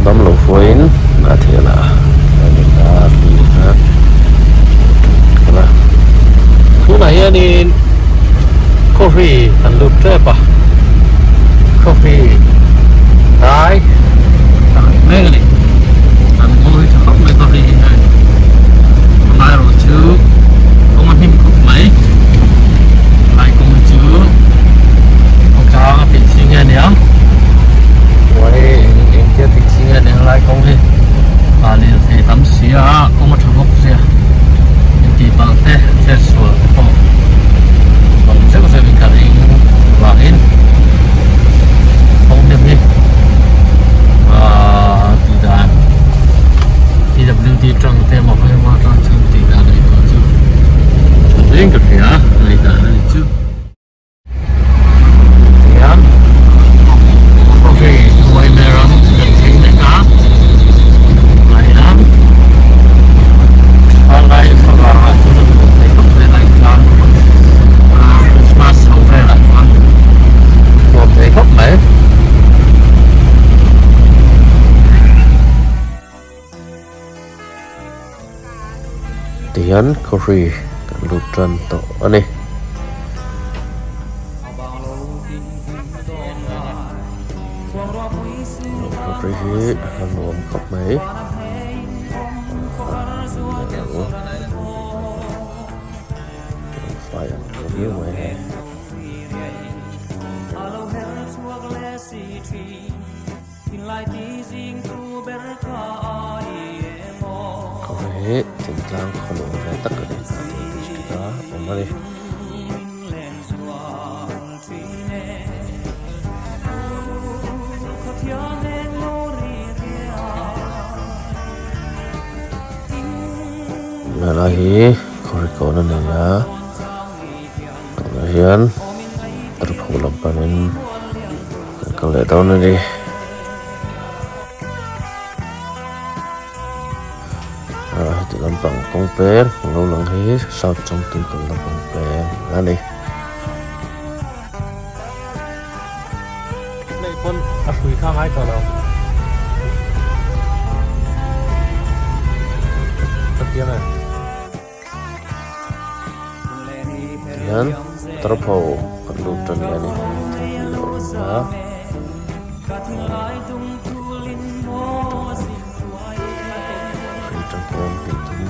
Damlo hruaiin a thel a Tunah hianin khawhri kan lut tep a khawhri dai a ni mek a ni an ngawi tha khawp mai khawhri hi hei amaherawh chu kawng a hnim khawp mai lai kawng hi chu khawtlang a tih chi nge aniang uai engtia tih chi nge aniang lai kawng hi ah lirthei tam si a kawng a tha bawk sia intih palh te chet sual te pawh awm zeuh zeuh in ka ring vangin kawng hnem hi ah tih dan P_W_D tang te emaw hema tang chuan tih dan a ni tawh chu reng ka hria ngaihdan a ni chu. Tihian coffee uaime ram kan thleng mek a tunah hian thalai thlavangah chuan a nuam thei khawp mai a tlang Christmas chho velah chuan nuam thei khawp mai. Tihian khawhri kan lut tan tawh a ni. Khawhri hi a nuam khawp mai. Fai ang viau mai hei. Khawvel hi thingtlang khaw nuam ve tak a ni Hnahthial district a awm a ni. Helai hi khawrikawn a ni a tunah hian tarphu lam panin kan kal leh dawn a ni. Ah heti lampang kawng peng lo lang hi south chawngtui kalna kawng peng a ni. Leh pawn a hrui kha ngai tawh lo. Ka piang e. Tihian tarpho kan lut tan leh a ni thingpui a awm a. Hrui tangkawn hnih thum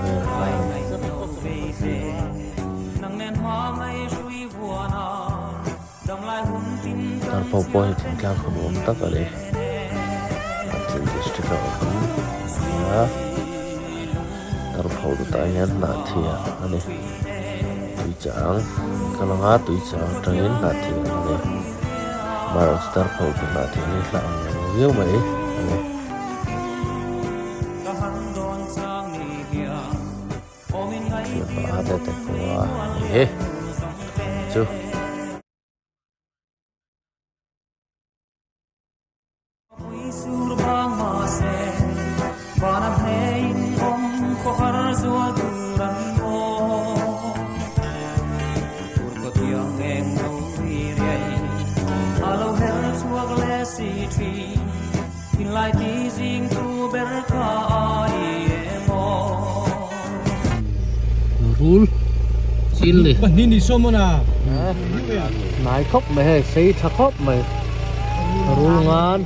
vel a awm. Tarpho pawh hi thingtlang khaw nuam tak a ni. Hnahthial district a awm a Tarpho tah hian Hnahthial a ni. Tuichang ka lang a tuichang atangin Hnahthial a ni. Amaherawhchu Tarpho chu Hnahthial hi hla ang reng viau mai a ni. Thianpa a te te pawh a ni chu. Rul chil ni nai khawp mai hei sei tha khawp mai rul ngan.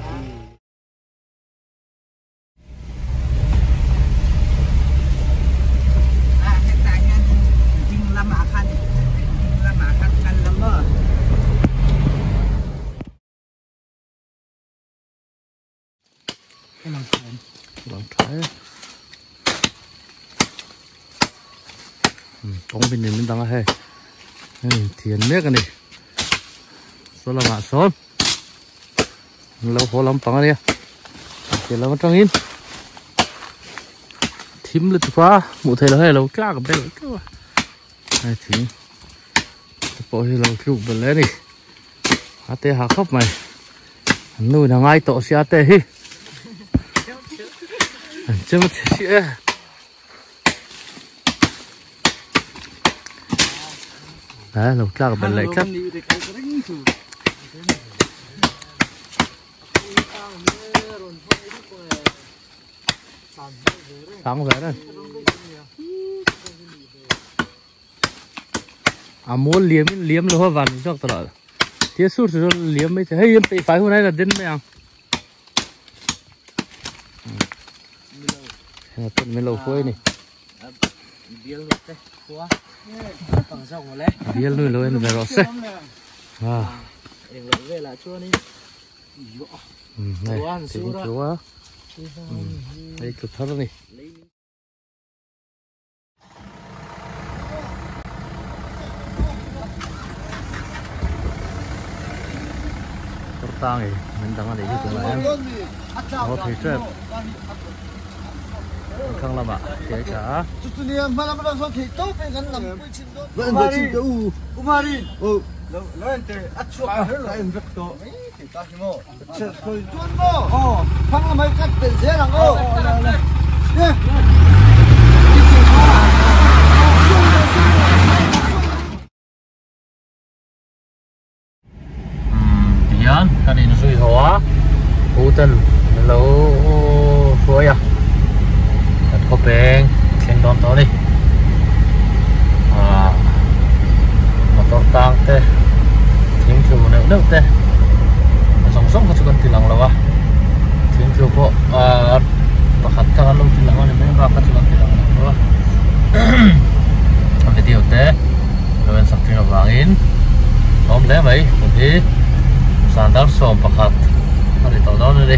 Lang tha e kawng pin in dang a hei hei thian mek a ni saw lamah sawn an lo haw lampang a nia thil lam atangin thim lutuk a hmuh theih loh hei a lo tlak belh teuh a hei thing te pawh hi a lo tluk belh leh a ni. A te ha khawp mai an nu in a ngai tawh sia te hi an chem a che si e a lo tlak belh leh tlat. Sáng về đây. À mua liếm liếm lúa vàng cho tao rồi. Thế suốt rồi liếm mấy thế hay em phải hôm nay là đến mấy à? Tuần mới lâu phơi này. Biel nuôi lôi về rồi xe. À. Này, thì chú á. Đây cực thất này. Tang ấy, mình đang ở đây cái này. Nó thấy chưa? Khang lắm ạ, thế chả. Cái này nó suy hóa u tân lâu phơi à đặt có bèn khen đón to đi à motor tang te thing thu neuh neuh te zawng zawng kha chu kan ti lang lo a thing thu pawh a pakhat kha kan lo ti lang a ni mai bak kha chu kan ti lang lo a a video te lo en sak thin avangin awm hle mai tun hi sandar som pakhat ani tawh dawn a ni.